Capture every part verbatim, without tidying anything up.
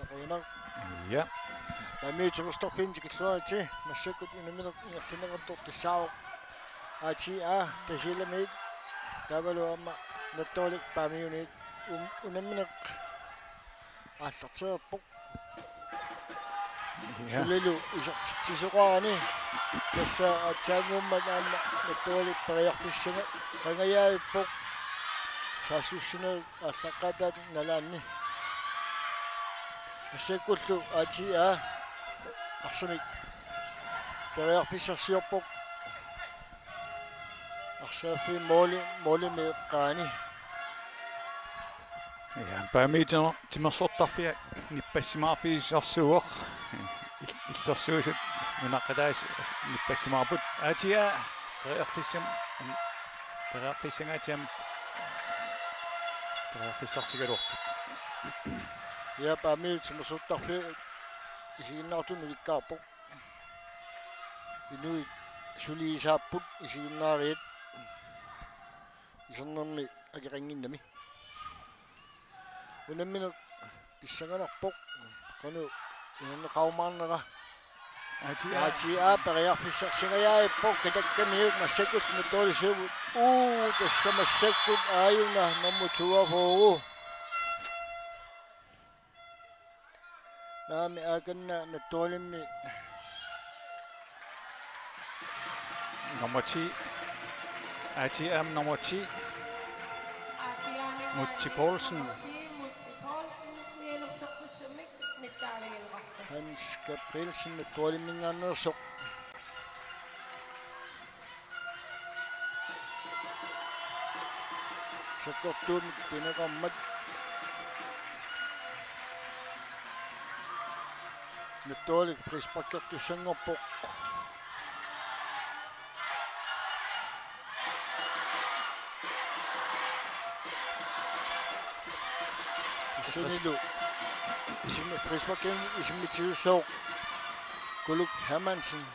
Qujanaq. Ja. Paamiut timersortarfiit tikilluaritsi, massakkut unammineq ingerlanneqartoq tassaavoq A T A Tasiilamiit, taavalu aamma Nattoralik Paamiuniit. Un-, unammineq aallartereerpoq. Ja. Sulilu isertitsisoqarani. Tassa aatsaannguummat aamma Nattoralik periarfissaanga-, qangajaavippoq. Saassussinerit aallaqqaataat nalaanni. Massakkullu A T A arsamik periarfissarsiorpoq. Arsaaffiup måli-, målimik eqqaani. Ja, Paamiut timer-, timersortarfia nippassimaarfigissarsivoq. Il-, illersuisut nunaqqataasut nippassimaarput. A T A periarfissam-, periarfissangaatsiam periarfissarsigaluarput. Ja, Paamiut timersortarfia isiginnaartunut ulikkaarpoq. Inuit suliisaapput isiginnaariat isernermi akeqannginnami. Unammineq pissanganarpoq. Qanoq iserneqarumaarnera. A T A. A T A periarfissarsingajaavippoq, Kitakkamiut massakkut Nattoralik suupput. Uu, tassa massakkut aajuna nummer toogfyrre. Naamik, aakanna Nattoralimmi. Nummer ti. A T A nummer ti. Mutsi Poulsen. Hans Gabrielsen Nattoralimminngaanneersoq. Sakkortuumik pineqarmat. Nattoralik frisparkertussanngorpoq. Tassanilu isimmi-, frisparkimik isimmitsisussaaq Kuluk Hermansen.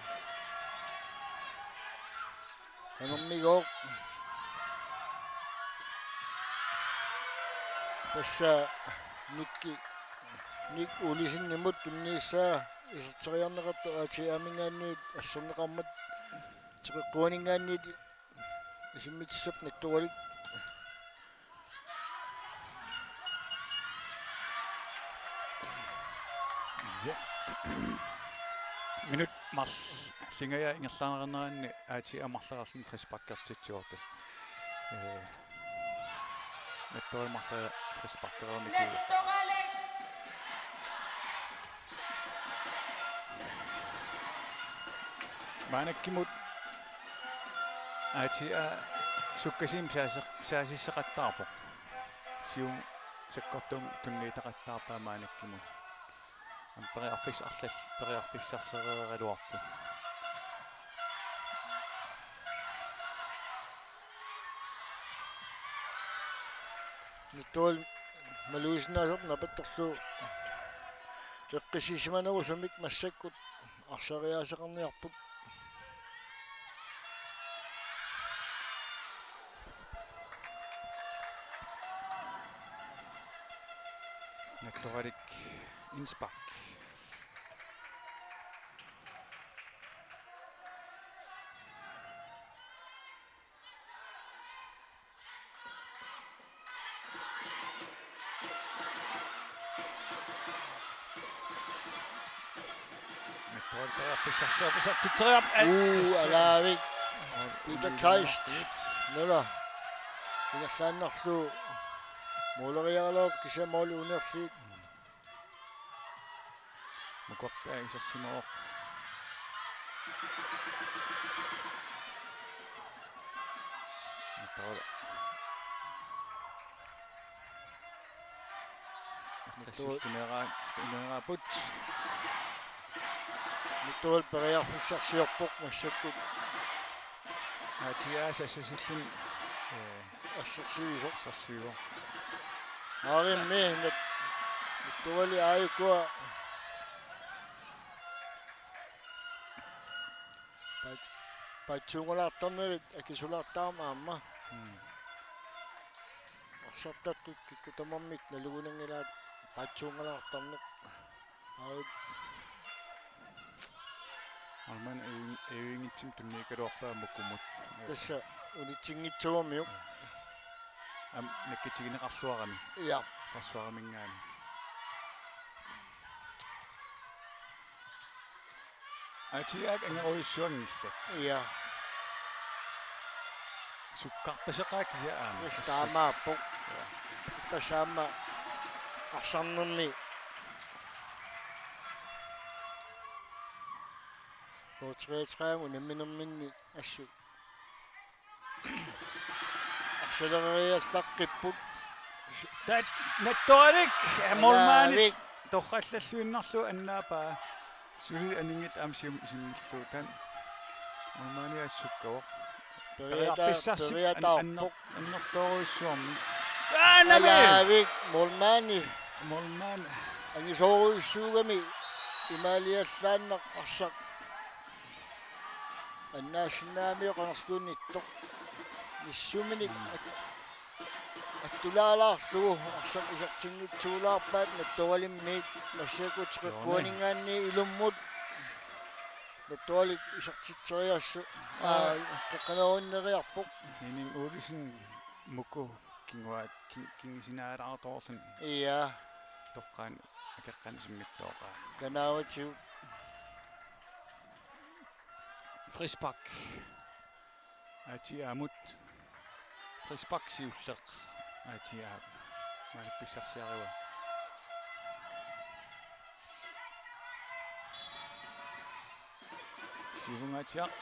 Qanormigooq. Tassa Nikki, Nick Olsenimut tunniussaa iserteriarneqartoq A T A-minngaanniit asserneqarmat, teqeqquaninngaanniit isimmitsissappat Nattoralik. Ja. Minut marlunngajaa ingerlaarneranni A T A marloriarluni frisparkertitsivoq tassa. Ee, Nattoralik marloriarluni frisparkereernikuuvoq. Maannakkut A T A sukkasuumik saasi-, saasisseqattaarpoq. Siumut sakkortuumik tunniuteqattaarpaa maannakkut. Aamma periarfissarlal-, periarfissarsereeraluarpoq. Nattoralik malugisinnaasarput napattorlugu eqqissisimanerusumik massakkut arsariaaseqarniarput. Nattoralik indspark. Nattoralik periarfissarsiorpoq, pisartitseriarpoq. Uu, alaavik. Peter Kleist. Nala. Ingerlaannarlugu. Måleriaraluarpoq kisianni måli unerliit. Mukortaa isersimavoq. Taava. Tassistunera-, tuneraaput. Nattoralik periarfissarsiorpoq massakkut. Aa, tiaasa sassasilluni, ee, assersuisoq. Assersuivoq. Aarimmi nat-, Nattoralik aajukua. Paat-, paatsuungalaartarnerit akisulaartarami aamma. Mm. Arsartartut kikkut tamarmik nalugunanngilaat paatsuungalaartarneq. Arman øving-, øvingitsim tunniukaluarpaa Mukumut. Tassa unitsinngitsuumiuk. Am nakkutigineqarluarami. Ja. Forsvariminngaanniit. Atiaak angerujussuanngillat. Ja. Sukkarpaseqaaq kisianni aamma. Tassa taamaappoq. Ja. Ippassaq aamma arsarnermi K treogtredive unamminerminni assut arsalereriallaqqippoq. Taava Nattoralik, ja, målmandit. Alaavik. Torrallalluinnarlugu annaapaa. Suli aninngit aamma sium-, simmillugu taanna. Målmandi assukkavoq. Periata-, periarfissarsi an-, periataarpoq. Anner-, annertoorujussuarmi. Aa, nami! Alaavik, målmandi. Målmand. Angisoorujussuugami imaaliallaannaq arsaq. Annaassinnaagamiuk qanorluunniittoq. Nissuminik at-, attulaalaarlugu arsaq isertinngitsuulaarpaat Nattoralimmiit massakkut teqeqquaninngaanniit ilummut. Nattoralik isertitseriassaq. Aa, aa, qeqqanoorinneriarpoq. Henning Olsen Muku kinguaat kin-, kingusinaalaartoorluni. Ja. Toqqaannaq akeqqanik simmittooqaa. Kanaavatigut. Frispark. Atiaamut. Frispark siulleq. Atia. Maanna pissarsiarivaa. Siivunga Atiaq.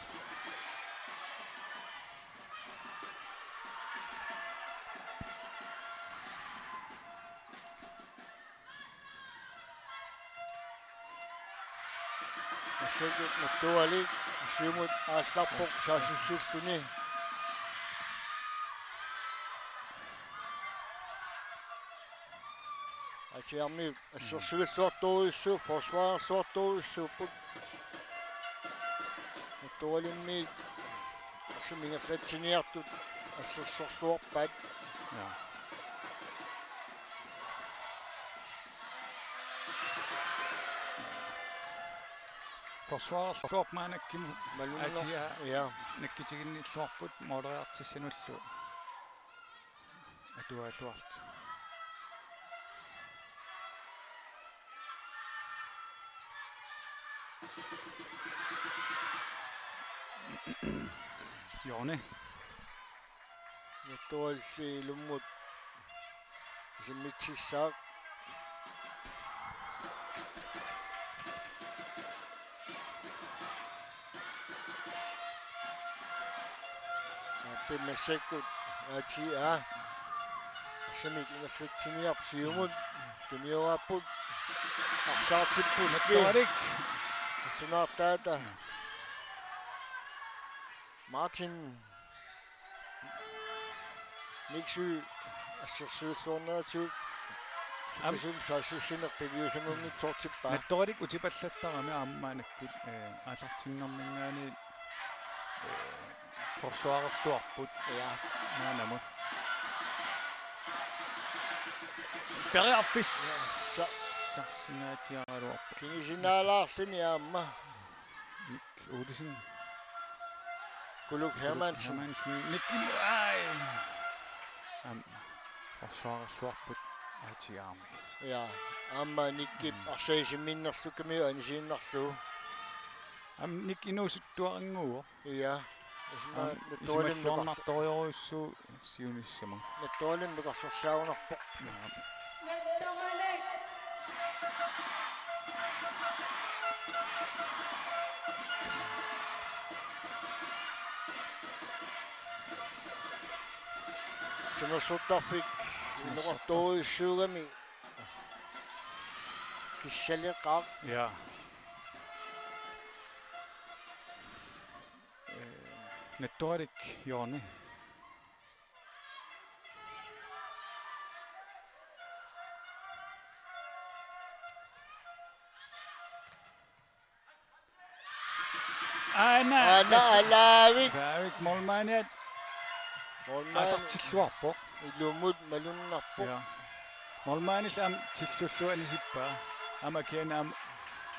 Massakkut Nattoralik siumut aallarpoq saassussilluni. Atiaarmiut assersuilluartorujussuupput, forsvarerluartorujussuupput. Nattoralimmiit arsaq ingerlatsiniartut assersorluarpaat. Ja. Forsvarerluarpoq maannakkut. Malunno. Atia. Ja. Nakkutiginnilluarput måleriartissanullu atuaalluartut. Jone. Nattoralik ilummut isimmitsissaaq. Aappi massakkut Atia. Arsamik ingerlatsiniarput siumut. Tunioraapput. Arsaartipput. Nattoralik. Arsunaartaata. Martin Niksø assersuilluarneratigut. Am- Kisum saassussineq piviusunngornitsoortippaa. Nattoralik utipallattarami aamma maannakkut, eh, aallartinnerminngaanniit, eh, forsvarerluarput. Ja. Maannamut. Periarfis-, ja, sa-, sarsingaatsiaraluarpoq. Kingusinaalaarluni aamma. Nick Olsen. Kuluk Hermansen. Hermansen. Nick, ai. Am, forsvarerluarput Atiaarmi. Ja, aamma Nickip, mm, arsaq isimminnerlukkamiuk anisiinnarlugu. Am, Nick inuusuttuarannguuvoq. Ja. Isima-, am, Nattoralik isumalluarnartorujussuuvoq siunissamut. Nattoralik nukarsersaarunarpoq. Naam. Timersortarfik. Timersortarfik. Nukartorujussuugami. Kissaleqaaq. Ja. Eh, Nattoralik, Jørgen. Aana, aana, tassa. Alaavik. Alaavik, målmandiat. Målmandi. Aallartilluarpoq. Ilummut malunnarpoq. Ja. Målmandillu aamma tillullugu anisippaa. Aamma kisianni aamma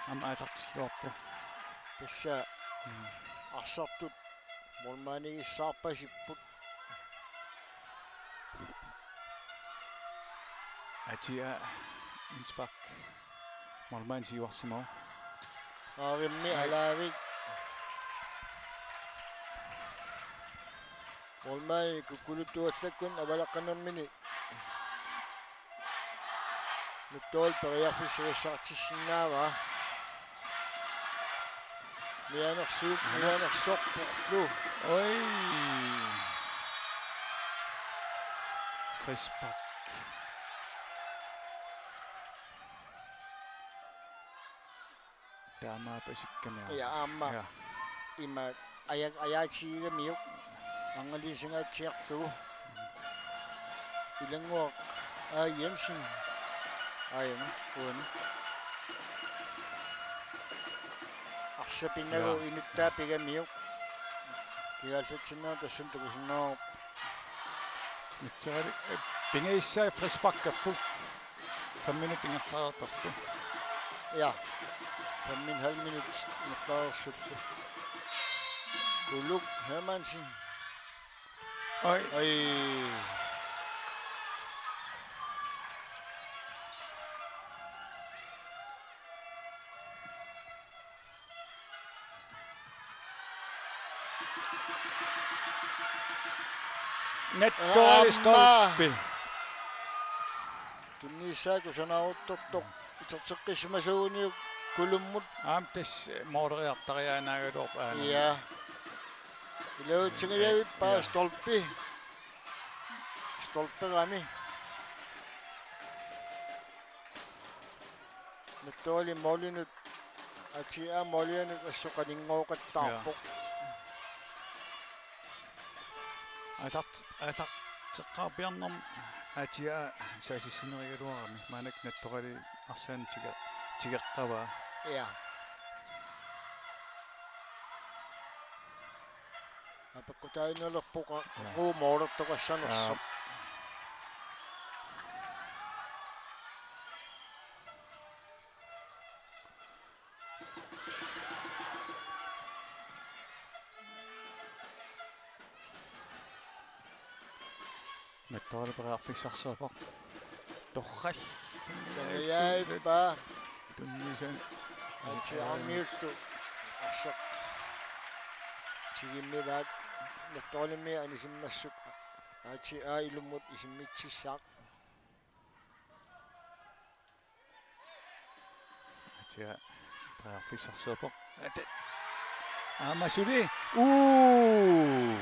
aamma aallartilluarpoq. Tassa Mm. arsartut målmandigissaarpasipput. Atia innspark. Målmand siuarsimavoq. Aarimmi Ai. Alaavik. Målmandi kukkuluttuallakkut avalaqqanermini. Nattorali periarfissagassaartissinnaavaa. Mianersuup, Aha. mianersorporlu. Oj. Frispark. Taamaappasikkamik. Ja, aamma. Ja. Ima ajak-, ajaatigigamiuk. Angalisinngatsiarlugu. Ilannguaq A. Jensen. Aajuna, uani. Arsaq pinnagu Ja. inuttaa pigamiuk. Kigaallatsinnera tassani takusinnaavarput. Mitserali, eh, pingajussai frisparkerput. Fem minut ingerlareertarlu. Ja. Fem en halv minut ingerlareersullu. Kuluk Hermansen. Oj. Oj. Nattorali Aamma. stolpi. Tunniussaaq kusanaruttortoq. Iterteqqissimasuuguniuk Kulummut. Aamma tassa måleriartariaannaagaluarpoq aana. Ja. Ilaatigingajavippoq Ja. stolpi. Stolperami. Nattorali målinut, Atia målianut assut qaninngooqattaarpoq. Ja. Aallar-, aallarteqqaarpiarnermi Atia saasissinerigaluarami. Maannakkut Nattorali arsaannik tige-, tigeqqavaa. Ja. Apeqqutaaginnarpoq Ja. quu målertoqassanersoq. Ja. Nattorali periarfissarsiorpoq. Torral. Sangajaappaa. Tunniussaq. Atsiarmiullu. Arsaq. Tigimmivaat. Nattoralimi anisimmassuk. Atia ilummut isimmitsissaaq. Atia periarfissarsiorpoq. Ate-, aamma suli. Uu!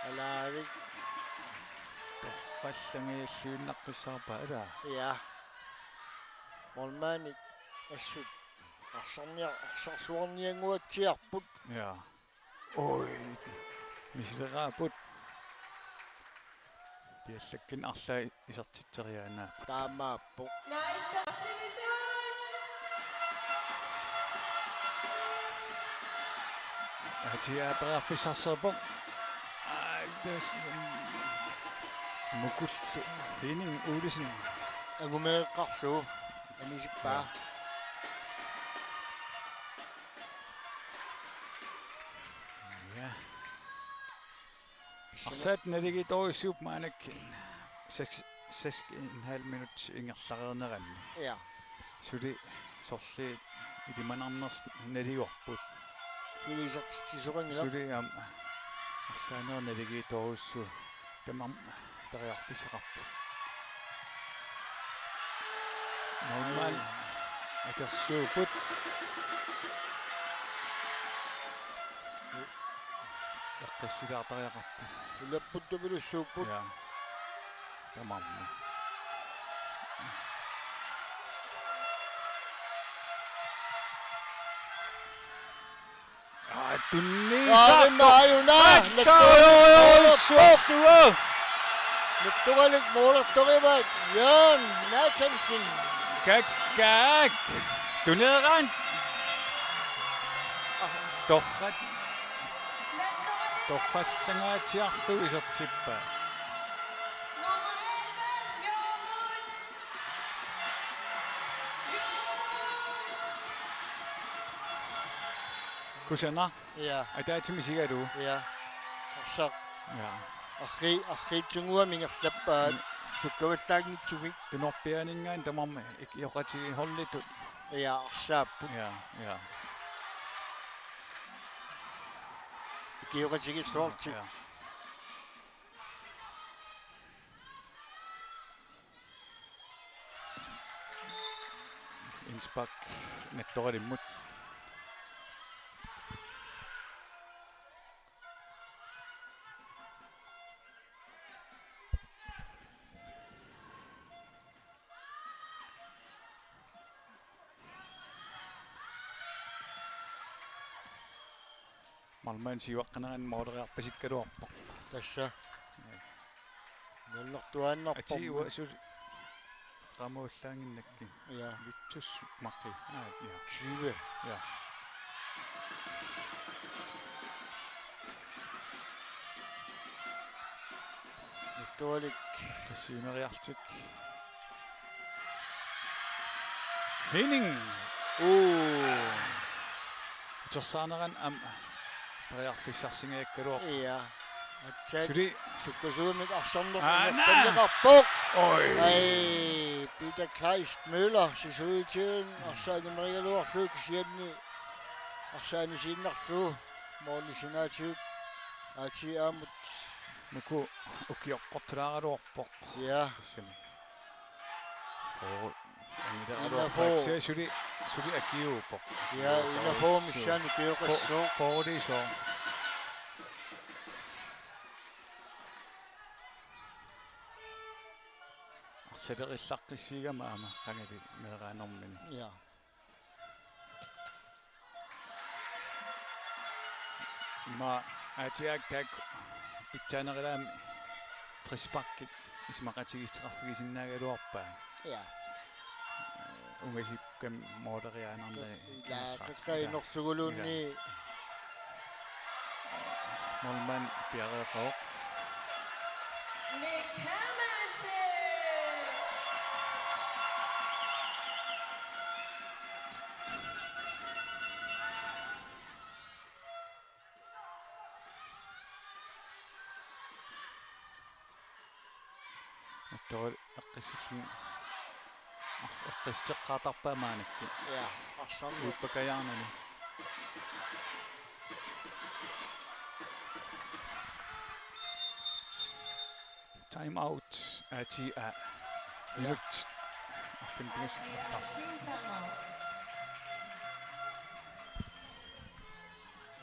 Alaavik. Torrallangialliunnaqqissaarpaa, ilaa? Ja. Målmandit assut arsarnia-, arsarluarniannguatsiarput. Ja. Oj, misileraapput. Piallakkunnik arlaat isertitseriaannaapput. Taamaappoq. Atia periarfissarsiorpoq. Aa, tassa, Mukullu Henning Olsen. Angumeeqqarlu. Anisippaa. Ja. Ja. Arsaat naligiittorujussuupput maannakkut seks, seks en halv minut ingerlareerneranni. Ja. Suli sorliit ilimanarnersut naligiipput. Suli isertitsisoqanngilaq. Suli aamma arsaanera naligiittorujussuuvoq. Tamarmik periarfissaqarput. Målmand akersuupput. Eqqissilaartariaqarput. Ulapputtupilussuupput. Ja. Tamarmik. Aa, tunniusaartoq. Aarimmi aajuna. Assaarujussuarlugu. Nattoralik målertorivaat Jørgen Nathansen. Kakkaak. Tuneeraan. Torrat. Torrallangaatsiarlugu isertippaa. Kusanaq. Ja. Ataatsimi sigalu. Ja. Arsaq. Ja. Arri-, arriitsunnguamik ingerlappaat. Mm. Sukkavallaanngitsumik. Tunorpiaaninngaanniit tamarmik ikioqatigiit holditut. Ja, arsaapput. Ja, ja. Ikioqatigiilluartik. Ja. Indspark Nattoralimmut. Marlmann siuaqqanerani måleriarpasikkaluarpoq. Tassa. Nallertuaannarpoq. Atii uasut qamuullaanginnakkit. Ja. Vittus maqi. Aa, ja. Tyve. Ja. Nattoralik. Kassiimeriartik. Henning. Uu. Utersaanerani aamma periarfissarsingajakkaluarpoq. Ja. Aatsaat suli. Sukkasuumik arsarneq. Aa, naa. Ingerlanneqarpoq. Oi. Ai, Peter Kleist Møller, sisuitien arsaq animerigaluarlugu kisianni arsaq anisiinnarlugu. Måli sinaatigut. Atii aamut. Nuku ukioqqortulaaraluarpoq. Ja. Tassami. Oo, angilaaraluarpoq. Inapoo. Suli, suli akiuuppoq. Ja, inapoo missaani ukioqassaaq. Fo-, foorliisoq. Arsalerillaqqissigama aamma qangali meeraanermini. Ja. Immaqa aatiaak taakku pitsaanerulaamik frisparkit isumaqatigiissuteqarfigisinnaagaluarpaat. Ja. Ungasikkami måleriaanarneri. Ilaa, qeqqaniinnarluguluunniit. Ilaa. Målmand piareeqqavoq. Nick Hermansen! Nattoralik eqqissilluni. Arsaq eqqissuteqqaartarpaa maannakkut. Ja, arsarneq. Uippakajaarnani. Time out, A T A. Ja. Minut. Arfineq-pingasut.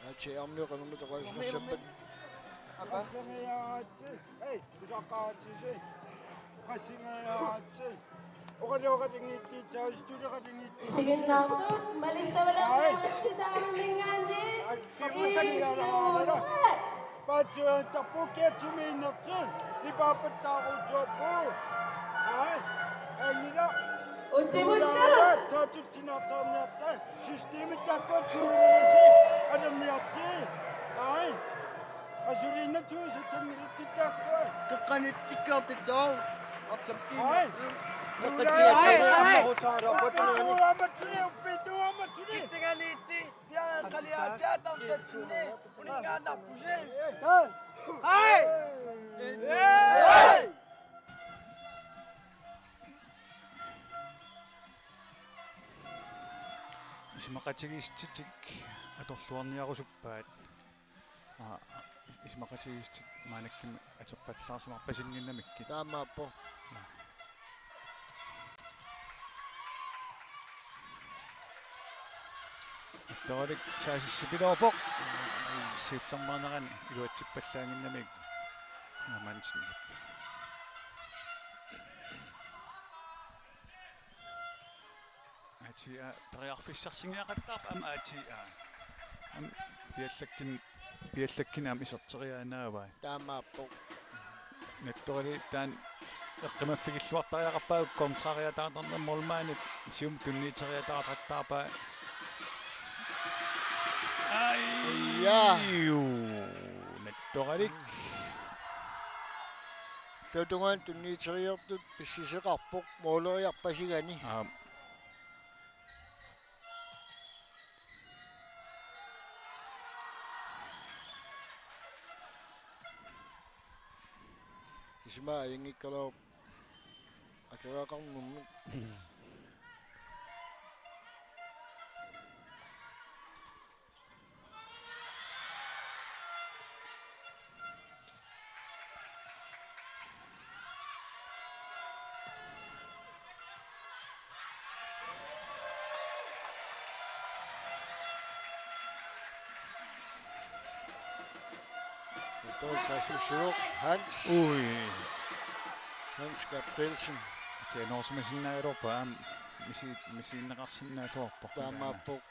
Aatsaat armiut qanormita oqaaseqassappat. Apa? Qassinngiaatsi. Hej, usaqqaatsi. Qassinngiaatsi. Oqaloqatigiittut, taassutuleqatigiittut. Isiginnaartut, malissavalermiarussusaaraminngaanniit. Ai. Paatsuantarput kiatsumiinnertik, nipaappattaarutsuarput. Ai, angila. Utimullu. Taatut Sinartaarniarta systemit taakku tuulerisi alerniarti. Ai. Asuliinnatut satsannilutsittaakku. Qeqqaniittikkaartitsaaq. Artam kiinni. Ai. Qeqqatsiatsari ammarutaarappat. Uppiduamatsuli, uppiduamatsuli. Kissinganiitti. Piareeqqaliaatsaat artatsinni. Uningaannarpusi. Ai. Ai. Isumaqatigiissutit atorluarniarusuppaat. Aa, isumaqatigiissutit maannakkut atorpallaarsimarpasinninnamikkit. Taamaappoq. Aa. Nattoralik saasissipilorpoq. Siullermeernerani iluatsippallaannginnamik. Hermansen. A T A periarfissarsinngaqattaarpoq aamma A T A. Aamma piallakkin-, piallakkinik aamma iserteriaannaavai. Taamaappoq. Nattoralik taanna eqqimaffigilluartariaqarpaa kontrariataartarneq målmandip siumut tunniuteriataartarpaa. Ai. Ja. Juu, Nattoralik. Illuatungaani tunniuteriartut pissuseqarpoq måleriarpasigani. Aap. Sima ajunngikkaluarpoq akeraaqarnermut. Tuusaasussivoq Hans. Ui. Hans Gabrielsen. Kianorsimasinnaagaluarpoq aamma misi-, misiginneqarsinnaalluarpoq. Taamaappoq.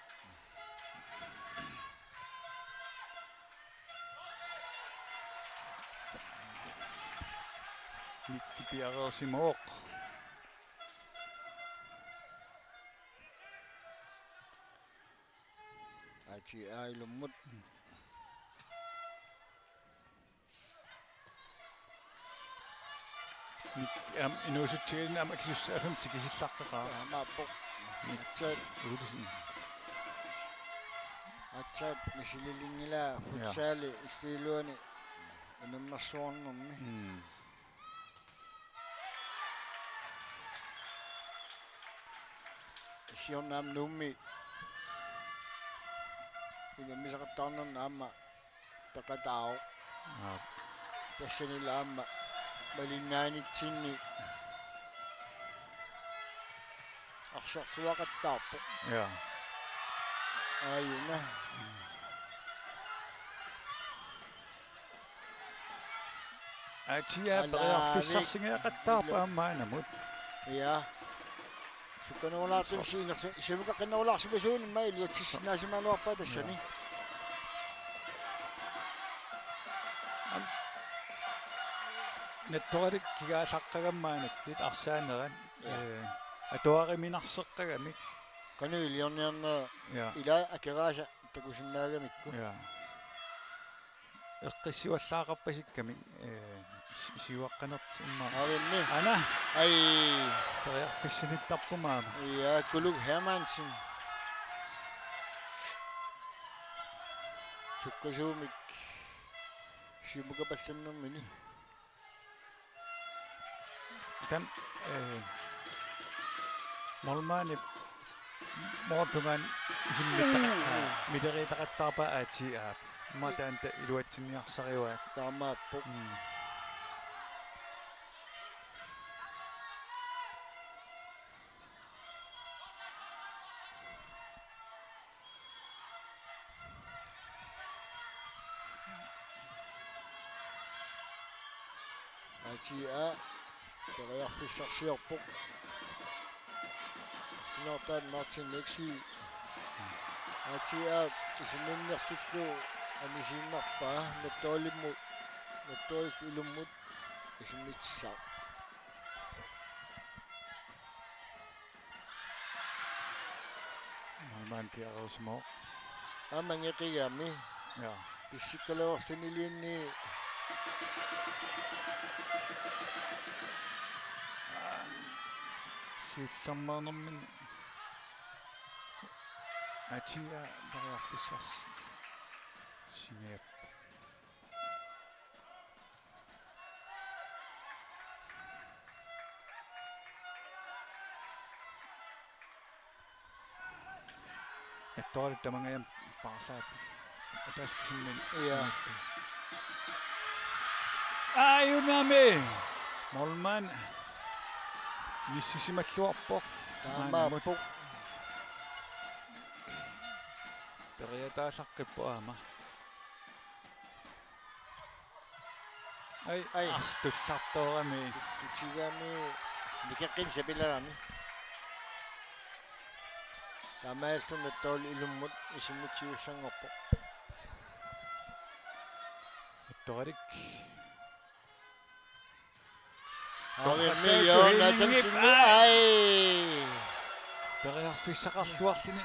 Mikki piareersimavoq. A T A ilummut. Nik-, am, inuusutsigaluni aamma akisussaaffimmi tikisillaqqeqaaq. Taamaappoq. Nik-, aatsaat. Olsen. Aatsaat misililinngilaa. Ja. Futsali illup iluani unammersuarnermi. Mm. Siorna aamma Nuummi unammisaqattaarnermi aamma peqataavoq. Aap. Tassanilu aamma malinnaanitsinni arsorsuaqattaarpoq. Ja. Aajuna. A T A. Alaa, periarfissarsinngiaqattaarpoq aamma maannamut. Ja. Sukkanerulaartumik siunnerlu-, siumukaqinnerulaarsimasuunimmi iluatsissinnaasimagaluarpaa tassani. Ja. Am-, Nattoralik kigaallaqqagamik maannakkut arsaanerat. Ja. Ee, atuariminarseqqagamik. Qanoq iliorniarnera. Ja. Ila akeraasa takusinnaagamikku. Ja. Eqqissivallaaqarpasikkamik, ee, si-, siuaqqanertik immaqa. Avinni. Ana. Ai. Periarfissinittarput aamma. Ja, Kuluk Hermansen. Sukkasuumik siumukapallannermini. Taanna, eh, målmandip målip tungaanut isimmittaqa-, mm, eh, mileriitaqattaarpaa A T A. Aamma taanna iluatsinniarsarivaat. Taamaappoq. Mm. A T A periarfissarsiorpoq. Sinortaan Martin Nexø. A T A isimminnersullu anisiinnarpaa Nattoralimmut, Nattoralik ilummut isimmitsissaaq. Målmand piareersimavoq. Aamma angeqigami. Ja. Pissikkaluarluniluunniit. Siullermeernermini A T A periarfissarsi-, sinniap. Nattoralik tamangajammik paarlaat. Ataasiinnarmik. Ja. Aajunami. Målmand. Inissisimalluarpoq. Taamaappoq. Periataallaqqippoq aamma. Ai, ai. Arsaq tullartoorami. Tutigami, nikeqqinneq sapilerami. Taamaalilluni Nattoralik ilummut isimmitsisussanngorpoq. Nattoralik. Aamma Torrallugu Jørgen Nathansen. Ai. Ai. Periarfissaqarluarluni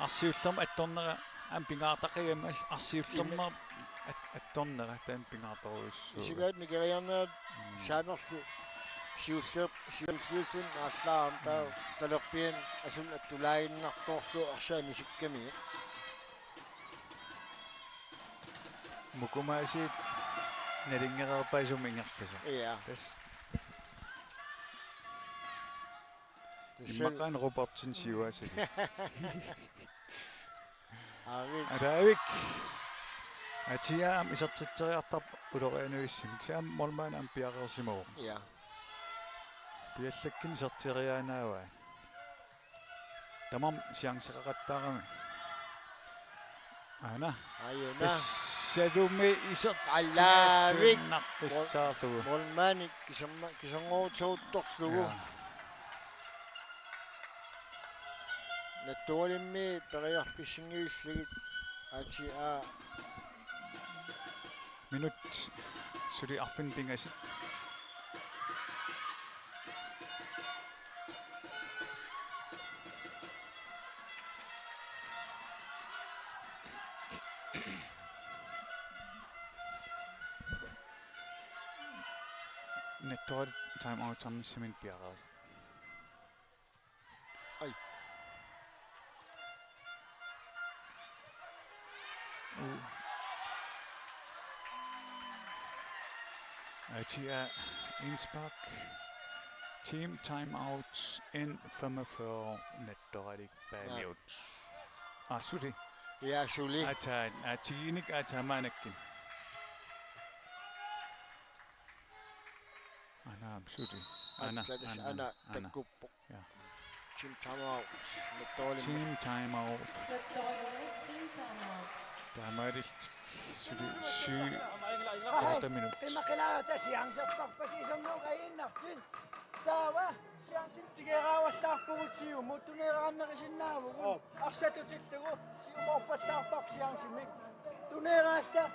arsiullermik attornera aamma pingaartaqigami arsiullermik at-, attornera taanna pingaartorujussuuvoq. Isigaat nikeriarnerat. Mm. Saamerli siulleq, siulliulluni aallaaramik taava. Mm. Talerpianut asuli attulaaginnartorlugu arsaq anisikkamiuk. Mukumaasiit Nalunngereerpaasumik ingerlasoq. Ja. Tassa. Tassa. Immaqa Robertsen siuaasali. Aavik. Ataavik. Atia aamma isertitseriartarpoq ulorianavissumik. Kisianni aamma målmand aamma piareersimavoq. Ja. Piallakkini iserteriaannaavaa. Tamarmik chanceqaqattaarami. Aana. Aajuna. Tassalumi iser-, Allaavik. Naqqissaarlugu. Målmandip kiserma-, kiserngoruttorlugu. Ja. Nattualimmi periarfissinngivillugit A T A. Minut suli arfineq-pingasut. Nattualit time-out-ernissaminnik piareersoq. Ai. Uh. A T A indspark. Team time-out N femogfyrre, Nattualit bagud. Ja. Ah, suli. Ja, suli. Ata, ah, tiginik ata maannakkut. Aana, suli. Aana, aana, aana, aana. Takkuppoq. Ja. Team time-out. Nattualimmi. Team time-out. Taamaalillutik suli syv, otte minut. Qimaqilaarta chancerparpassuit isernerup ajunnartoq. Taava chancit tigeraavallaarpugut siumut tuneeraannarisinnaavugut. Oh. Arsaq tutillugu siumoorpallaarparput chancimik. Tuneeraallaa,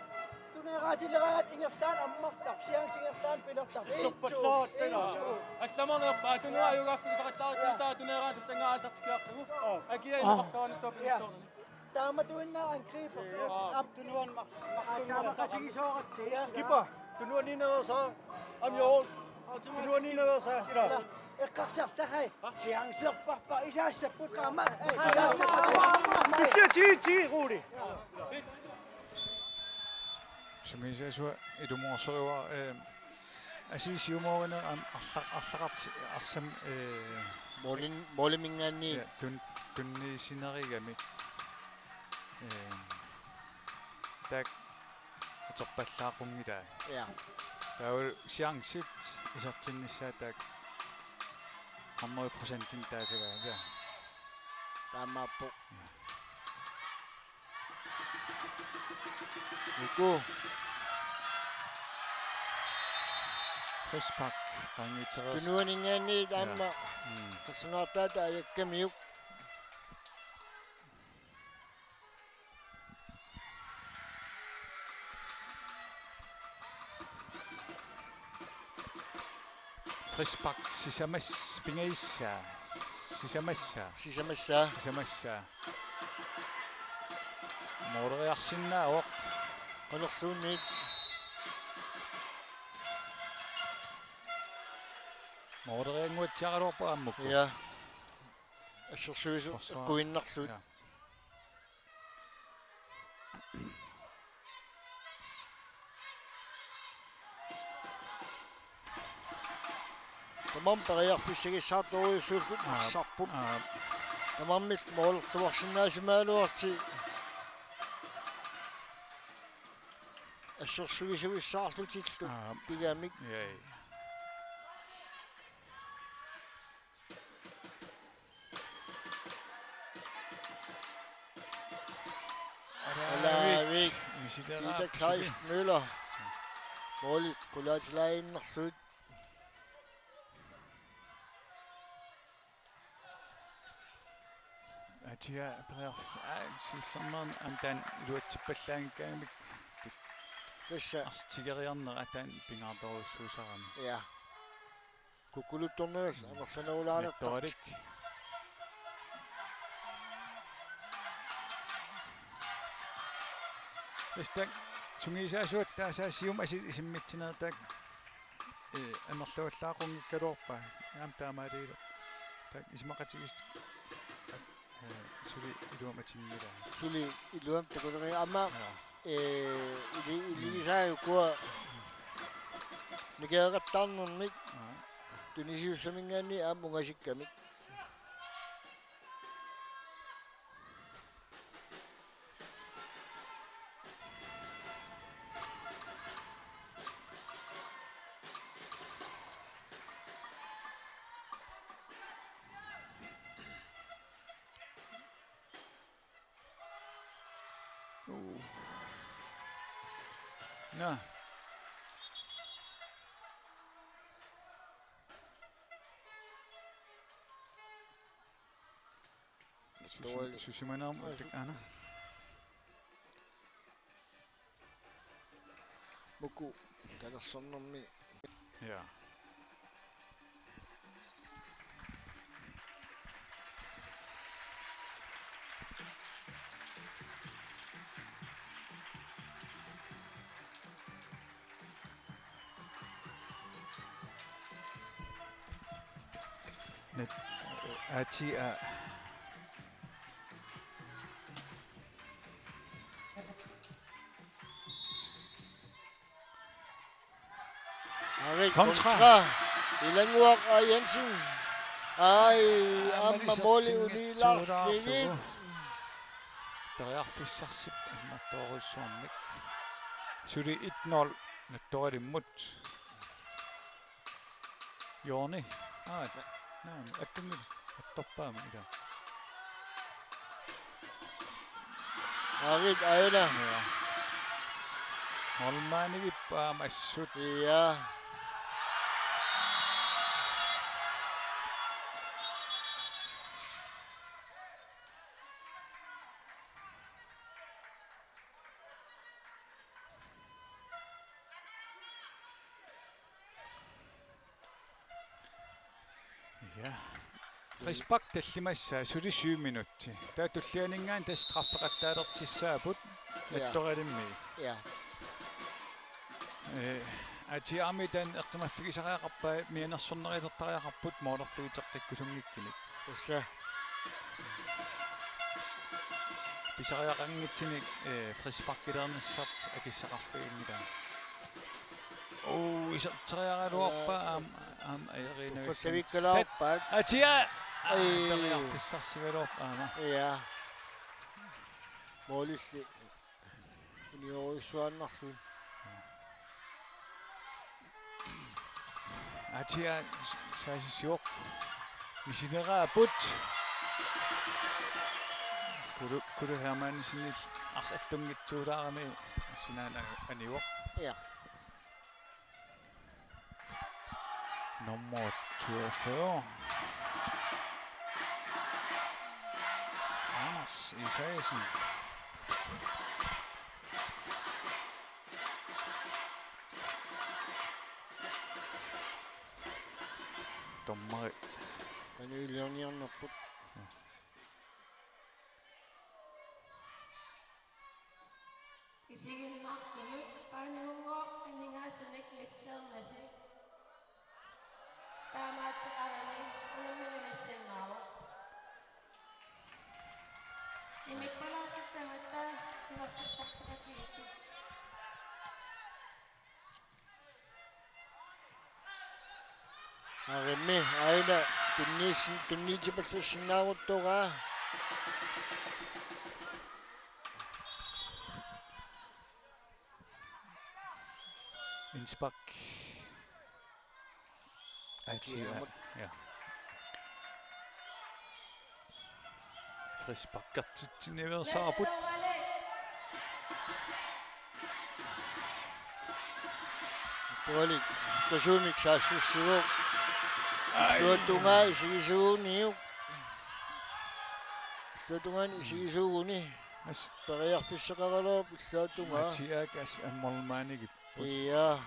tuneeraatileraangat ingerlaannaq ammartarpoq, chance ingerlaannaq pilertarpoq. Iserpallaarput. Allamarnerpaaq tunuajugaaffigisaqallaartitaa tuneeraanni tassanngaanniit aallartikkiarlugu. Aap. Akia inneqartoranissuaq pinnersornani. Taamatuinnaq angriber. Aap. Aap, tunuani ma-, ma-, taamaqatigisooratsi. Kipa, tunuaniinnaveersaaq. Amjoruk. Tunuaniinnaveersaaq. Ila. Eqqarsartaqai. Chancerparpassuit isaassapput qaammat. Ei, chancerparpassuit. Kisianni ti, ti, Rudi. Sungiusaasua ilumoorsoruara, eh, aasiit siumoorineq aamma arla-, arlaqarti-, arsam, eh, Målin-, måliminngaanniit. Ja, tun-, tunniussinerugami. Eh, taakku atorpallaaqqunngilaat. Ja. Taava chancit isertinnissaat taakku hundrede procentinik taasagaat. Ja. Taamaappoq. Ja. Uku. Frispark, qaangiutereersoq. Tunuaninngaanniit aamma. Ja. Mm. Qassunaartaata ajakkamiuk. Frispark sisamas-, pingajussaq. Sisamassaa. Sisamassaa. Sisamassaa. Måleriarsinnaavoq. Qanorluunniit. Måleriannguatsiaraluarpoq aamma uku. Ja. Assersuisut forsvar. Kuinnarlutik. Ja. Tamarmik periarfissagissaartorujussuullutik. Aap, arsarput. Aap. Tamarmik målerluarsinnaasimagaluarlutik. Assersuisuissaarlutillu. Aap. Pigamik. Ja, ja. Alaavik. Alaavik. Misililaarput. Peter Kleist Møller. Målit qulaatilaaginnarlugu. Atia periarfissaq, aa, siullermeerneq aamma taanna iluatsippallaanngikkaangamik. Tassa. Arsaq tigoriarneq taanna pingaartorujussuusarami. Ja. Kukkuluttorneq amerlanerulaartartik. Nettorik. Tassa taakku sungiusaasuata taasaa siumut aasiit isimmitsinerit taakku, eh, amerlavallaaqunngikkaluarpaat. Aamma taamaaliorluni. Taakku isumaqatigiissutit, eh, suli iluamik atinngilaat. Suli iluamik takuleriiaat aamma. Ja. Ee, ili-, iligisaat ukua, mm, Nikeraqattaarnermik. Aa. Tunisiussaminngaanniit aamma ungasikkamik. Uu. Naa. Susi-, Tual-, susimanermut aa, su-, utik aana. Muku, kalersornermi. Ja. Net-, A T A. Arit kontra. Kontra. Ilannguaq A. Jensen. Ai, aamma aamma måli isertinngitsuulaarsigit. Periarfissarsiorpoq immaqaluunniit. Suli et nul Nattoralimmut. Jooni. Aa, naam, attummik attorpaama ila. Arit aina. Ja. Målmandigippaa assut. Ja. Ja. Frispark tallimassaa suli syv minutti. Taava tullianinngaanniit tassa straffeqattaalertussaapput. Ja. Nattoralimmi. Ja. Ee, A T A-mi taanna eqqumaffigisariaqarpai mianersornerulertariaqarput målerfigiteqqikkusunngikkunik. Tassa. Pisariaqanngitsunik, ee, frisparkileernissartik akissaqarfiginngilaa. Uu, iserteriaraluarpaa. Aa, aamma, aamma ajoriinnavissamik. Tukkuttavikkalaarpaat. Tat-, A T A! Aa, ai. Periarfissarsigaluarpaa aamma. Ja. Målilli. Uniorujussuaannarlugu. A T A s-, saasissuaq. Misileraapput. Kulu, Kulu Hermansenil arsaq attunngitsuulaarami assinaana anivoq. Ja. Nummer toogfyrre. Anders Isaksen. Dommeri. Qanoq iliorniarnerput. Isiginnaartunut Paanivunngooq aningaasanik nilliinnarlugu. Taamaattoqarami unamminerussinnaavoq. Imippalaartut tamatta timersassarteqatigiittut. Arimmi aina tunniissin-, tunniitipallassinnaaruttoraa. Indspark. A T A. A T A-mut. Ja. Frisparkertitsiniveersaarput. Tualik, kasuumik saassussivoq. Ai. Illuatungaa isigisuuniuk. Illuatungaani isigisuuguni. As. Periarfissaqaraluarpoq illuatungaa. A T A-k as ammarmaanigip. Ja.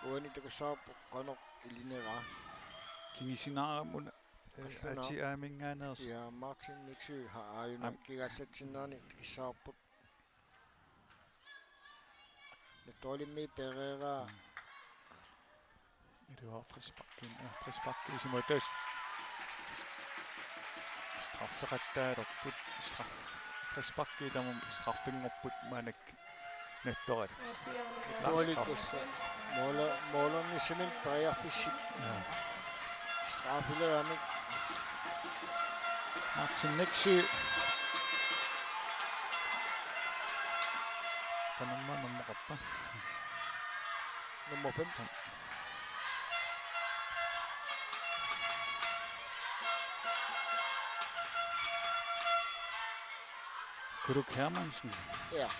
Uani takussavarput qanoq ilineraa. Kingusinnermut, eh, qallunaa. A T A-minngaanneersoq. Ja, Martin Nexø har aajuna. Am- kigaallatsinnaaneq takussavarput. Nattoralimmi Pereira. Mm. Iluaq frisparkin, eh, frisparki isumaqarpoq. straffeqattaalerput, straff-, frisparki tamarmi straffinngorput maannakkut Nettorit. Nettorit. Lars Kraft. Måler-, målernissamik periarfissat. Ja. Straffileramik. Martin Nexø. Qanormaa nummer qappa? Nummer fem. Kuluk Hermansen. Ja.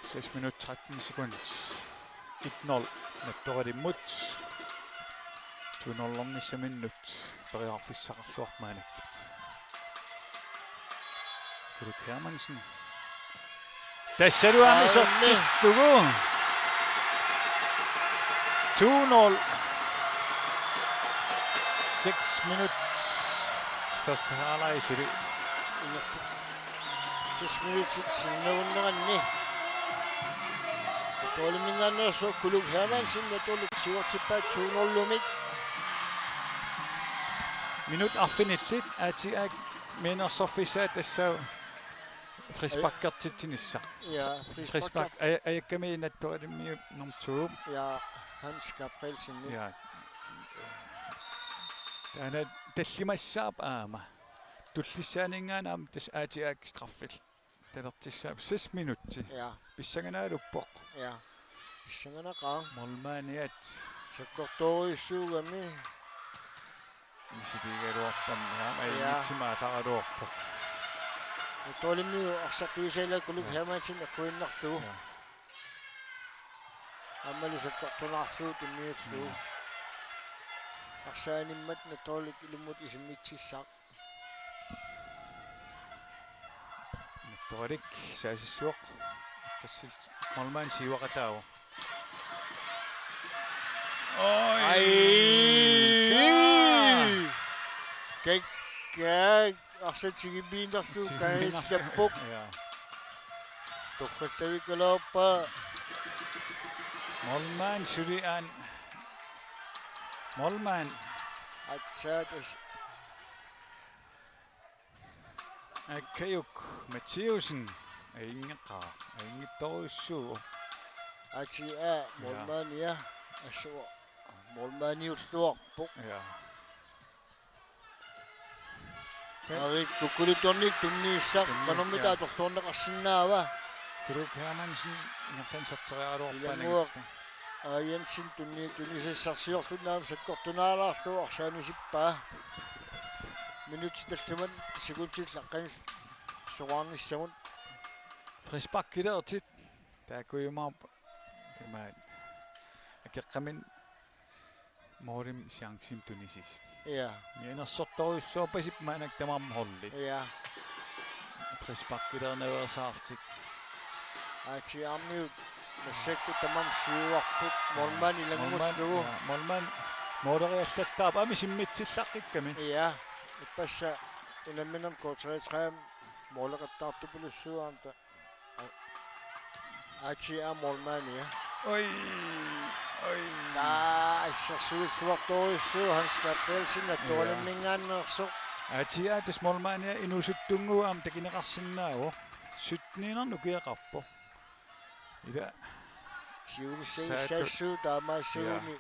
Seks minut, tretten sekund. Et nul Nettorilimmut. To nul-ornissaminnut periarfissaqarluarpoq maannakkut. Kuluk Hermansen. Tassalu aamma isertillugu. To nul. Seks minut. Første halvleg suli. Seks minutsit sinnagunneranni. Nettoriminngaanneersoq Kuluk Hermansen Nettorillu siuartippaat to nul-imik. Minut arfinillit A T A mianersorfissaat tassa frisparkertitsinissaq. Ja, frisparker. Frispark aj-, ajakkami Nettorilimiut nummer to. Ja, Hans Gabrielsen. Ja. Taanna tallimassaaq aamma. Tullissaaninngaanniit aamma tassa A T A-k straffit. Talertissaaq seks minutsi. Ja. Pissanganarpoq. Ja. Pissanganaqaaq. Målmandiat. Sakkortoorujussuugami. Misiligaluarpammi aamma. Ja. Ajunngitsumik aalaraluarpoq. Nettorilimiut arsartuisa ila Kuluk, ja, Hermansen eqquinnarlugu. Ja. Aammalu sakkortunaarlugu tunniullugu. Mm. Arsaanimmat Nettorilik ilummut isimmitsissaaq. Nettorilik saassussivoq. Qassil målmand siuaqataavoq. Oj! Aj! Taa! Kak, kak. Arsaq tigummiinnarlugu. Tigummiinnarlugu. Kaajallappoq. Ja. Torrallavikkaluarpaa. Målmand suli aamma. Målmand. Aatsaat as- Akkajuk Mathiussen. Ajunngeqaaq. Ajunngitsorujussuuvoq. A T A, ja, målmandia. Assut målmandiulluarpoq. Ja. Erik Kukkulutornik tunniussaq. Tunniussaq. Qanormita atorluarneqarsinnaava? Kuluk Hermansen ingerlaannaq serteriaraluarpaa. Ilannguaq nangitta. A. Jensen tunni-, tunisassarsiorlugu aamma sakkortunaalaarlugu arsaanisippaa. Minutsit tallimat sekundit laqqanillu soraarnissamut. Frisparkileertut. Taakkuujumaarput. Imaat. Akeqqaminik målimi chancimik tunisis. Ja. Mianersortorujussuarpasippoq maannakkut tamarmik holdit. Ja. Frisparkilernaveersaarlutik. A T A-miut massakkut tamarmik siuarput. Målmand, målmand ilanngullugu. Ja, målmand måleriallattaarpoq aamma isimmitsillaqqikkamik. Ja. Ippassaq unamminermi K treogtredive måleqattaartupilussuuarta. A T A målmandia. Oj, oj. Taa, assersuilluartorujussuuvoq Hans Gabrielsen, ja, Nettorilimingaanneersoq. A T A tassa målmandia inuusuttunnguup aamma takuneqarsinnaavoq. Sytteniinnarnik ukioqarpoq. Ila. Siulissagissaassuuvoq taamaassaguni. Ja.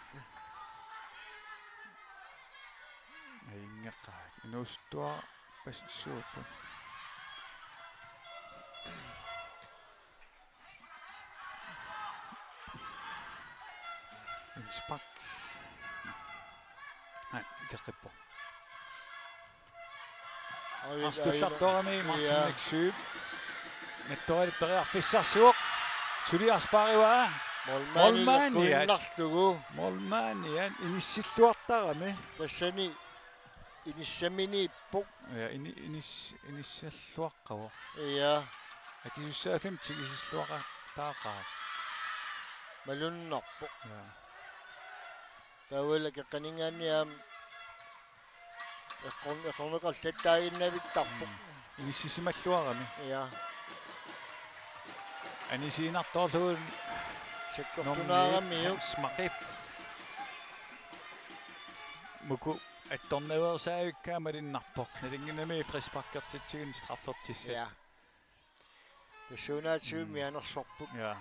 Ajunngeqaaq. Inuusuttuarpassuupput. Indspark. Nej, ikeqqippoq. Aj, aj, aj. Arsaq tullartoorami Martin, ja, Nexø. Nettorillu periarfissarsivoq. Suli arspaarivaa. Målmandi, målmandia, eqquinnarlugu. Målmandia inissilluartarami. Tassani inissaminiippoq. Ja, ini-, inis-, inissilluaqqavoq. Ja. Akisussaaffimmi tigusilluaqattaaqaaq. Malunnarpoq. Ja. Taavalu akeqqaninngaanniit aamma eqqor-, eqqorneqarlattaaginnavittarpoq. Mm. Inissisimalluarami. Ja. Anisiinnartoorlugu sakkortunaaramiuk. Hans Maqip. Muku attornaveersaavikkaa malunnarpoq. Nalinginnami frisparkertitsiginni straffertissat. Ja. Tassuunaatigut Mm. mianersorput. Ja.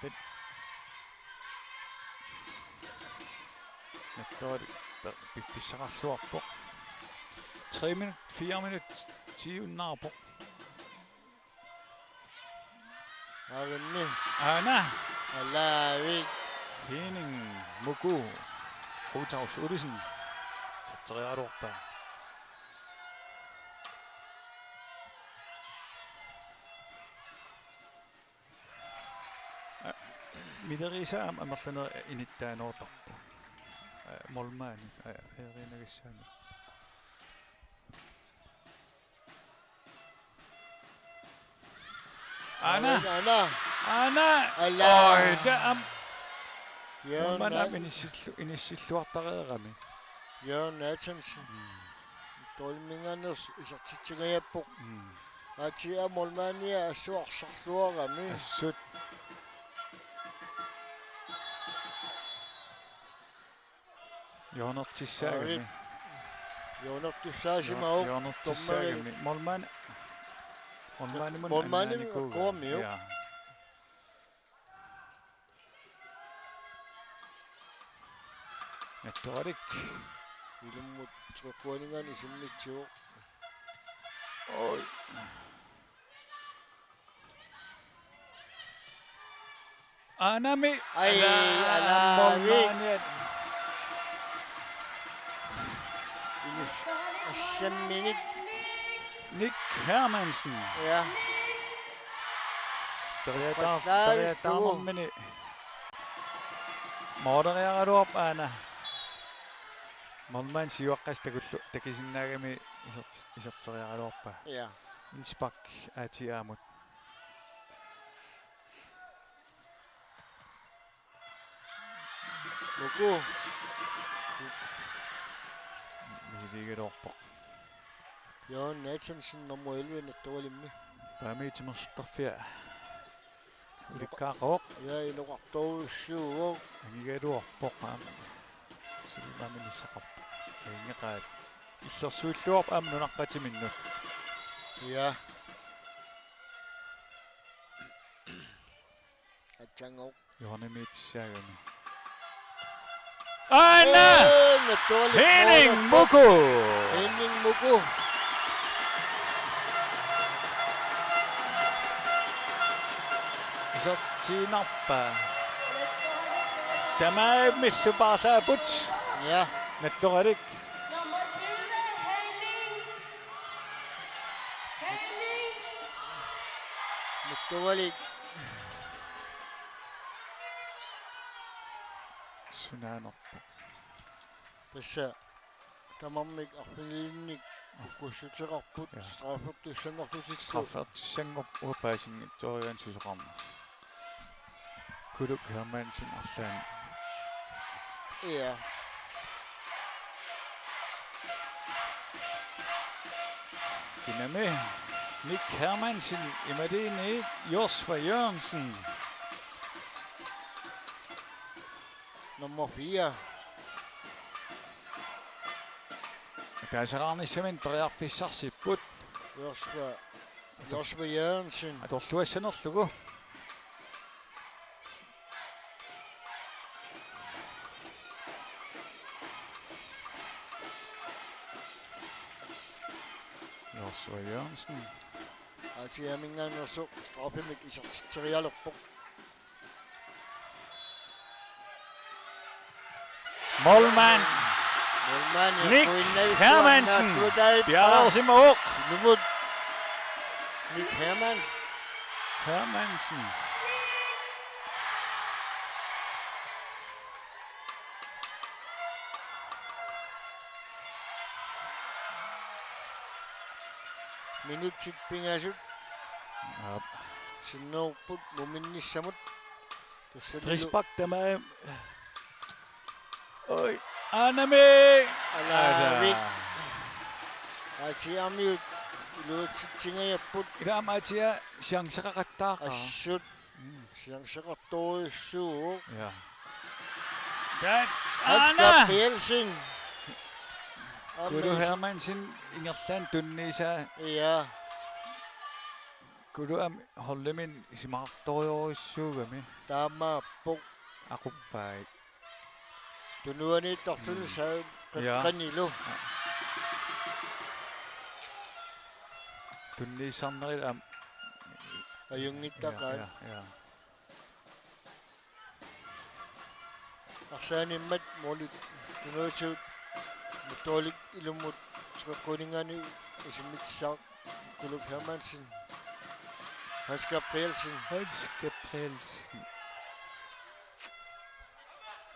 Tet-, Nattuali pe-, piffissaqarluarpoq. Tre minut, fire minut, ti unnaarpoq. Avinni. Aana. Alaavik. Henning Muku. Rutaus Olsen. Satseriaraluarpaa. Milerisaa amerlanerit inittaanoortarput. Målmandi, eeriinagassaani. Aana. Aana. Aana. Ala. Oj, der am-, Jørgen målmandi aamma Nat-, inissillu-, inissilluartareerami. Jørgen Nathansen. Mm. Doiminganers isertitsingajappoq. Mm. Atia målmandia assut arsarluarami. Assut. Hjørnertussaagami. Arit. Hjørnertussaasimavoq. Hjør-, hjørnertussaagami. Dommeri. Målmand-, målmandimut målmandimut annaanikuugaa. Eqquamiuk. Ja. Nattualik. Ilummut trequaninngaanniit isimmitsivoq. Oj. Aanami. Ai, ala-, alaavik. Målmandiat. Inus-, assamminik. Nick Hermansen. Ja. Periataar-, Qassaavissuu. Periataarnermini. Måleriaraluarpoq aana. Målmandi siuaqqasoq takullu-, takusinnaagami isert-, iserteriaraluarpaa. Ja. Indspark A T A-mut. Muku. Misiliigaluarpoq. Jørgen Nathansen, nummer elleve, Nattualimmi. Paamiit timersortarfia. Ulikkaaqaaq. Ja, inoqartorujussuuvoq. Angigaluarpoq aamma. Suli maani inissaqarpoq. Angeqaat. Illersuilluarpoq aamma nunaqqatiminnut. Ja. Atsangooq. Johannemiitissaagami. Aana! Ee, Nattualik Henning målippoq. Muku! Henning Muku. Isertiinnarpaa. Tamarmik paarlaapput. Ja. Nattualik. Nattualik. Sunaanerpoq. Tassa tamarmik arfinilinnik kukkussuteqarput. Ja. Straffertussanngorlutillu. Straffertussanngorpoq, uanga paasinngitsooriarlunga susoqarnersoq. Kuluk Hermansen arlaannik. Ja. Kinami Nick Hermansen imaluunniit Joshua Jørgensen. Nummer fire. Ataasiaannarnissaminnik periarfissarsipput. Joshua, Joshua Jørgensen. Atorluassanerlugu. Joshua Jørgensen. A T A-minngaanneersoq straffemik isertitserialerpoq. Målmand. Målmand, ja, Nick Hermansen. Piareersimavoq. Nummer Nick Hermansen. Hermansen. Minutsit pingasut. Aap. Sinnerupput muminnissamut. Tassanilu frispark tamaat. Oj, aanami. Alaavik. Ala. A T R-miut iluatsitsingajapput. Ila aamma A T R chanceqaqattaaqaaq. Assut. Mm. Chanceqartorujussuuvoq. Ja. Tat-, Hans aana! Gabrielsen. Kulu Aamma is- Hermansen ingerlaannaq tunniusaa. Ja. Kulu aamma holdimik isumaqartorujussuugami. Taamaappoq. Aquppai. Tunuaniittarluni. Mm. Saa-, ja, qeqqanilu. Tunniussarnerit aamma. Ajunngittaqaat. Ja, ja, ja. Arsaanimmat målit tunuatigut Nattooraluit ilummut teqeqquuninngaanniit isimmitsissaaq Kulu Hermansen. Hans Gabrielsen. Hans Gabrielsen.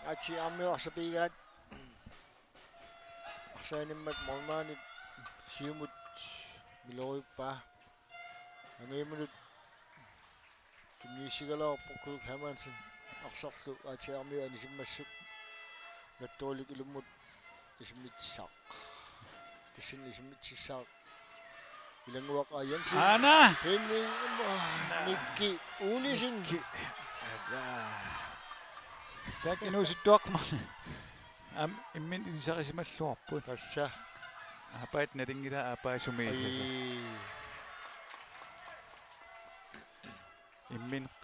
A T R-miut arsapigaat. Arsaanimmat målmandip siumut miloriuppaa. Angiuminut tunniussigaluarpoq Kulu Hermansen arsarlu A T R-miut anisimmassuk Nattooraluit ilummut isimmitsissaaq. Tassani isimmitsissaaq Ilannguaq A. Jensen. Aana! Henning, Nikki Olesen. Nikki. Ala. Taakku inuusuttuaqqamik. Aamma imminut ilisarisimalluarput. Tassa. Aappaat nalunngilaat, aappaa sumiissasoq. Ai. Imminut,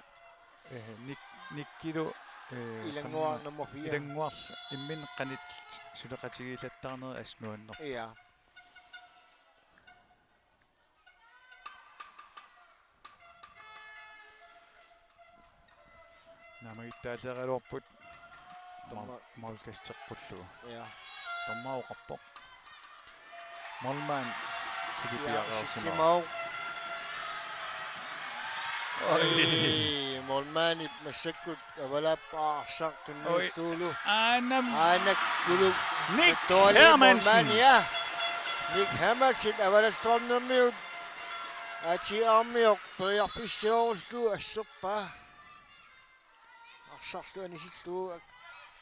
eh, Nik-, Nikkilu, eh, Ilannguaq qan-, nummer fire. Ilannguaq imminut qanoq suleqatigiillattaarnerit assut nuannerpoq. Ja. Naammagittaaleraluarput. Dommer. Mål-, målkasseqqullugu. Ja. Dommer oqarpoq. Målmand suli, ja, piareersimavoq. Sissimavoq. Oj. Ej, målmandip massakkut avalaappaa arsaq. Oj. Tunniullugu. Aanami. Aana Kulu. Nick Hermansen. Målmand, ja. Nick Hermansen, Avalastronnermiut. A T R-mioq periarfissaarullugu asserpaa. Arsarlu anisillugu ak-,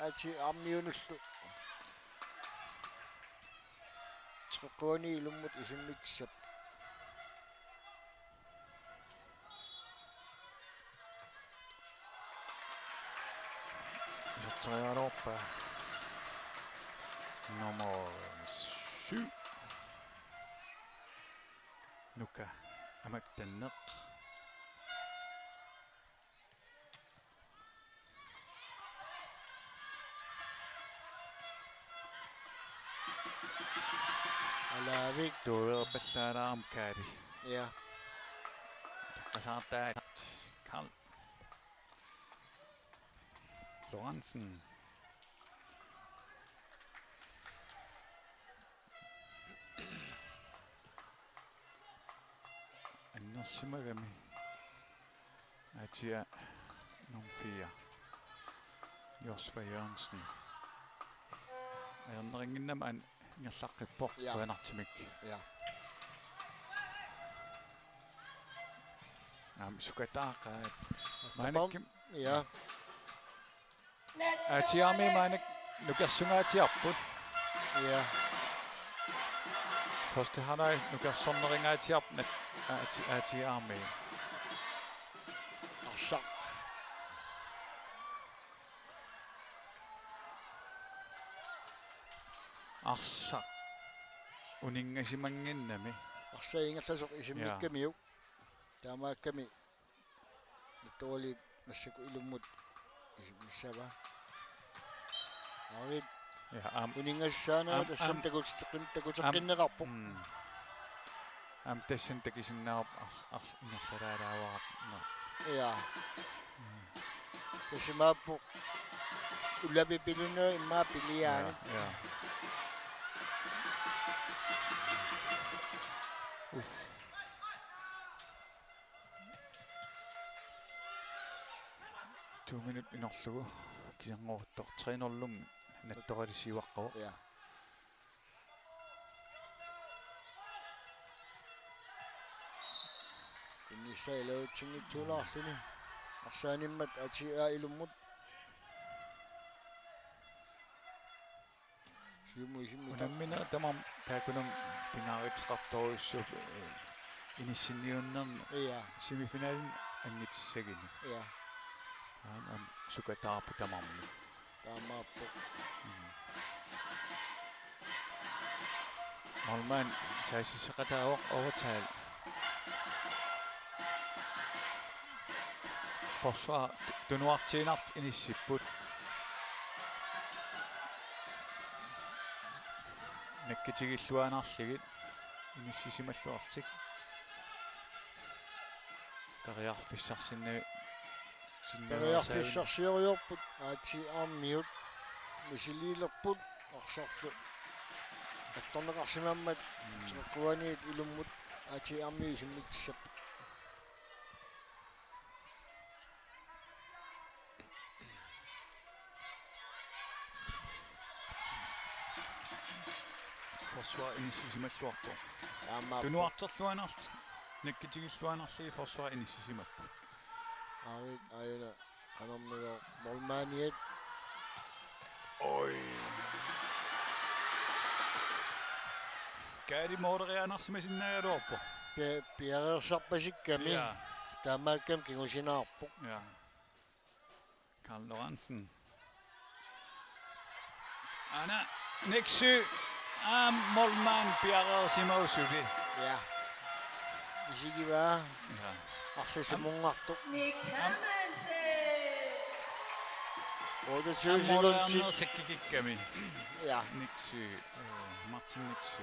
A T R-miunullu. Teqeqquaniit ilummut isimmitsissaaq. Iserteriaraluarpaa. Nummer syv. Nuka Amaktanneq. Alaavik. Tuulerpallaalaarami Kaali. Ja. Taqqasaartaa Karl Lorentzen. Annersimagami. Atia nummer fire. Josva Jørgensen. Ajornerinnginnami an-, ingerlaqqippoq. Ja. Qujanartumik. Ja. Aamma sukataaqaat. Tapam. Maannakkut. Ja. Aa, A T R-mi maannakkut nukersungaatsiarput. Ja. Første halvleg nukersorneringaatsiarput nat-, aa, A T-, A T R-mi. Arsaq. Arsaq. Uninngasimanngimmat. Arsaq ingerlasoq isimmikkumiuk. Ja. Taamaakkami Nattooraluit massakkut ilummut isimmissavaa. Arit. Ja, aam-, uninngassaanera aam-, tassani aam-, takuteqqin-, takuteqqinneqarpoq. Aam-, mm. Aamma tassani takusinnaavarput ars-, ars-, ingerlalaalaavarput. Ja. Mm. Tassa imaappoq ullapipilunneq immaqa piliaani. Ja, ja. Uff. To minut inorlugu kisianni tre nul-imut Nattooralu siuaqqavoq. Ja. Tunniussaa iluatsinngitsoorluni. arsaanimmat A T A ilummut. Siumut isimmita. Unamminerit tamarmik taakkunani pingaaruteqartorujussuupput, eh, inissinniunnermi. Ja. Semifinalimi anngutissaguni. Ja. Aamma, aamma sukataarput tamarmik. Taamaappoq. Mm. Målmand saassussaqataavoq overtal. Forsvar tunuartiinnarlutik inissipput. Nakkutigilluinnarlugit inissisimalluarlutik. Periarfissarsinni-, sinnilaarsaavin-, periarfissarsioriarput A T A-miut misiliilerput arsarlu attorneqarsimammat. Mm. Timeqquaniit ilummut A T A-miut isimmitsissapput. Forsvar inissisimalluarpoq. Aamma tunuarterluinnarlutik, nakkutigilluinnarlugit forsvar inissisimapput. Aarit aajuna qanormigooq målmandiat. Oj. Kaali mooreriaannarsimasinnaagaluarpoq. Pi-, piareersarpasikkami. Ja. Taamaakkami kingusinaarpoq. Ja. Karl Lorentzen. Aana Nexø. Aamma målmand piareersimavoq suli. Ja. Isigivaa. Ja. Arsaq sumunngartoq. Nick Hermansen. Otteogtyve sekundit. Aamma målmand sakkikikkami. Ja. Nexø. Øh, Martin Nexø.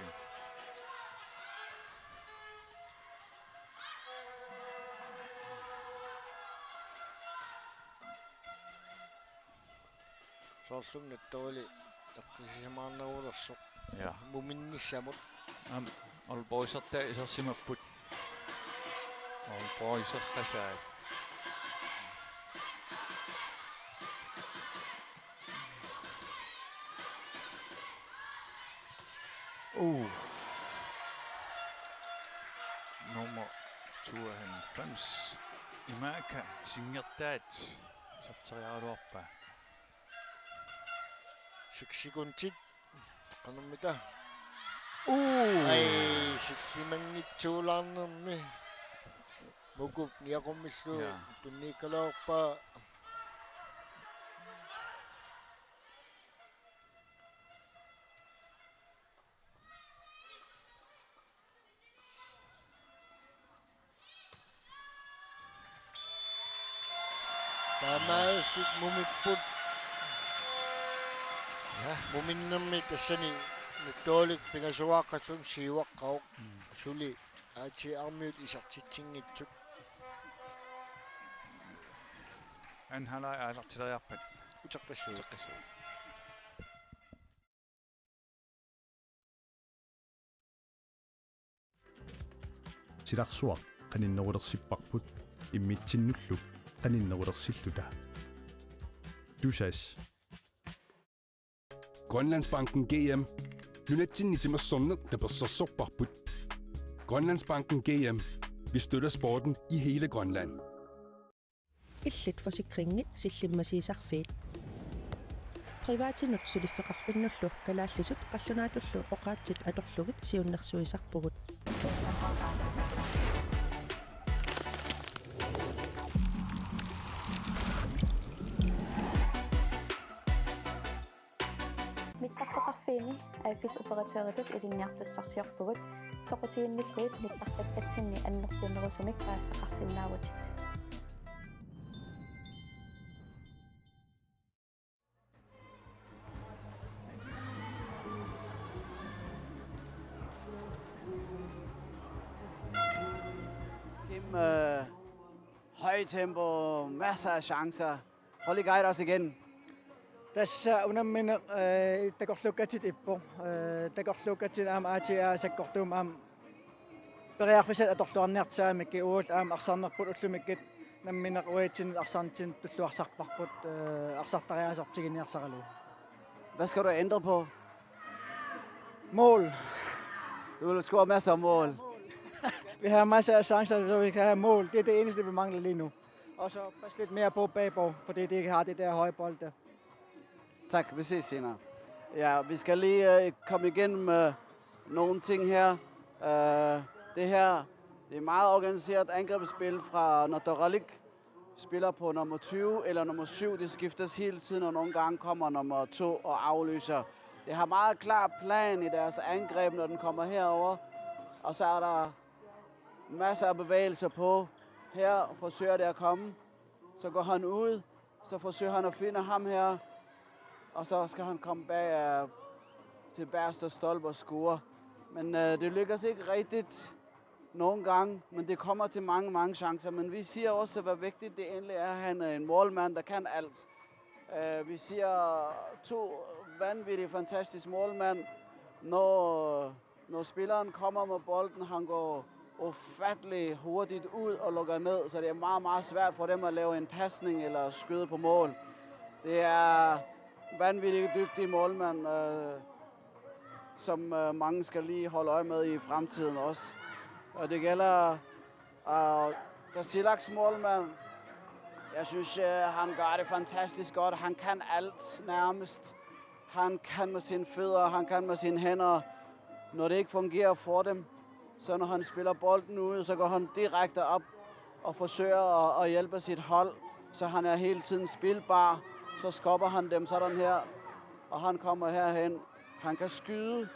Soorlumi nattorili taqqissisimaarnerulersoq. Ja. Muminnissamut. Aamma Aalborgsertaa isersimapput. Aalborgsertasaat. Uh. Nummer tooghalvfems. Imaka singertaat. Satseriaraluarpaa. Seks sekundit. Qanormita? Uh. Ai, sillimanngitsuulaarnermi. Mukup niaqummillu. Ja. Tunniukkalaarpaa. Taamaalillutik mumipput. Ja. Muminnermi tassani nattoralik pingasoriaaqqalluni siuaqqavoq. Mm. Suli A T A-miut isertitsinngitsut. Anden halvleg aallartileriarpat. Uteqqissuugut. Uteqqissuugut. Silarsuaq qaninnerulersipparput immitsinnullu qaninnerulersilluta. Tusass. Grønlandsbanken G M. Nunatsinni timersorneq tapersersorparput. Grønlandsbanken G M. Vi støtter sporten i hele Grønland. Illit forsikringit sillimmasiisarfiit. Privatinut suliffeqarfinnullu kalaallisut qallunaatullu oqaatsit atorlugit siunnersuisarpugut. Mittarfeqarfiini A F S-operatøritut ilinniartussarsiorpugut, soqutiginnikkuit mittartakkatsinni annertunerusumik paasisaqarsinnaavutit. Kim, øh, højt tempo, masser af chancer. Prøv lige at guide os igen. Tassa unammineq, eh, takorluukkatsinnut ippoq. Eh, takorluukkatsinnut aamma A T A sakkortuummat aamma periarfissat atorluarniartut saamikkit, uagullu aamma arsarnerput ullumikkut nammineq uatsinnut arsarnitsinnut tulluarsarparput, eh, arsartariaaserput tiguniarsaralugu. Hvad skal du have ændret på? Mål. Du vil score masser af mål. Vi har masser af chancer, så vi kan have mål. Det er det eneste, vi mangler lige nu. Og så pas lidt mere på bagpå, fordi de ikke har det der høje bolde. Tak, vi ses senere. Ja, vi skal lige øh, komme igennem øh, nogle ting her. Øh, det her, det er meget organiseret angrebsspil fra Natoralik. Spiller på nummer tyve eller nummer syv. Det skiftes hele tiden, og nogle gange kommer nummer to og afløser. Det har meget klar plan i deres angreb, når den kommer herover. Og så er der masser af bevægelser på. Her forsøger det at komme. Så går han ud. Så forsøger han at finde ham her. Og så skal han komme bag øh, til bagerste stolpe og score. Men øh, det lykkes ikke rigtigt nogle gange, men det kommer til mange, mange chancer. Men vi ser også, hvor vigtigt det egentlig er, at han er en målmand, der kan alt. Øh, vi ser to vanvittige, fantastiske målmænd. Når, når spilleren kommer med bolden, han går ufattelig hurtigt ud og lukker ned, så det er meget, meget svært for dem at lave en pasning eller skyde på mål. Det er vanvittigt dygtige målmænd, øh, som øh, mange skal lige holde øje med i fremtiden også. Og det gælder øh, Tasiilaks målmand. Jeg synes, øh, han gør det fantastisk godt. Han kan alt nærmest. Han kan med sine fødder, han kan med sine hænder. Når det ikke fungerer for dem, så når han spiller bolden ud, så går han direkte op og forsøger at, at hjælpe sit hold. Så han er hele tiden spilbar. Så skubber han dem sådan her, og han kommer herhen. Han kan skyde,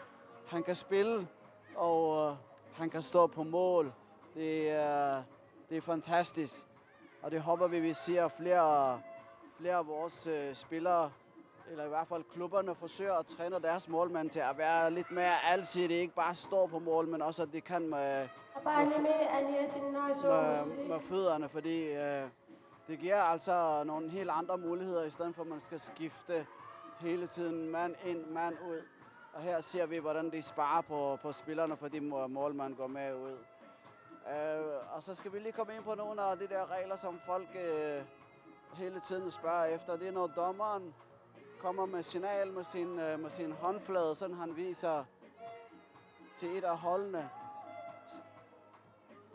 han kan spille, og øh, han kan stå på mål. Det er, det er fantastisk, og det håber vi, vi ser flere, flere af vores øh, spillere, eller i hvert fald klubberne, forsøger at træne deres målmænd til at være lidt mere alsidige, ikke bare stå på mål, men også at de kan med, med, med fødderne, fordi øh, det giver altså nogle helt andre muligheder, i stedet for at man skal skifte hele tiden mand ind, mand ud. Og her ser vi, hvordan de sparer på, på spillerne, fordi målmanden går med ud. Øh, og så skal vi lige komme ind på nogle af de der regler, som folk øh, hele tiden spørger efter. Det er, når dommeren kommer med signal med sin, øh, med sin håndflade, sådan han viser til et af holdene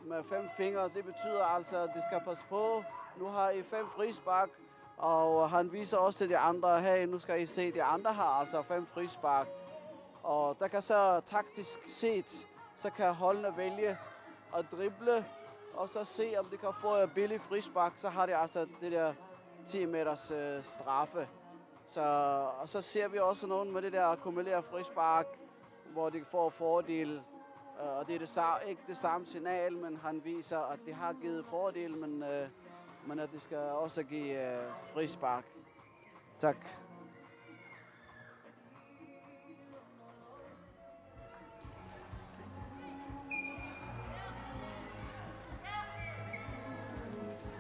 med fem fingre. Det betyder altså, at de skal passe på. Nu har I fem frispark, og han viser også til de andre: "Hey, nu skal I se, de andre har altså fem frispark." Og der kan så taktisk set, så kan holdene vælge at drible, og så se, om de kan få et billigt frispark, så har de altså det der ti meters øh, straffe. Så, og så ser vi også nogen med det der akkumulerede frispark, hvor de får fordel. Øh, og det er det sa- ikke det samme signal, men han viser, at det har givet fordel, men, øh, men at det skal også give øh, frispark. Tak.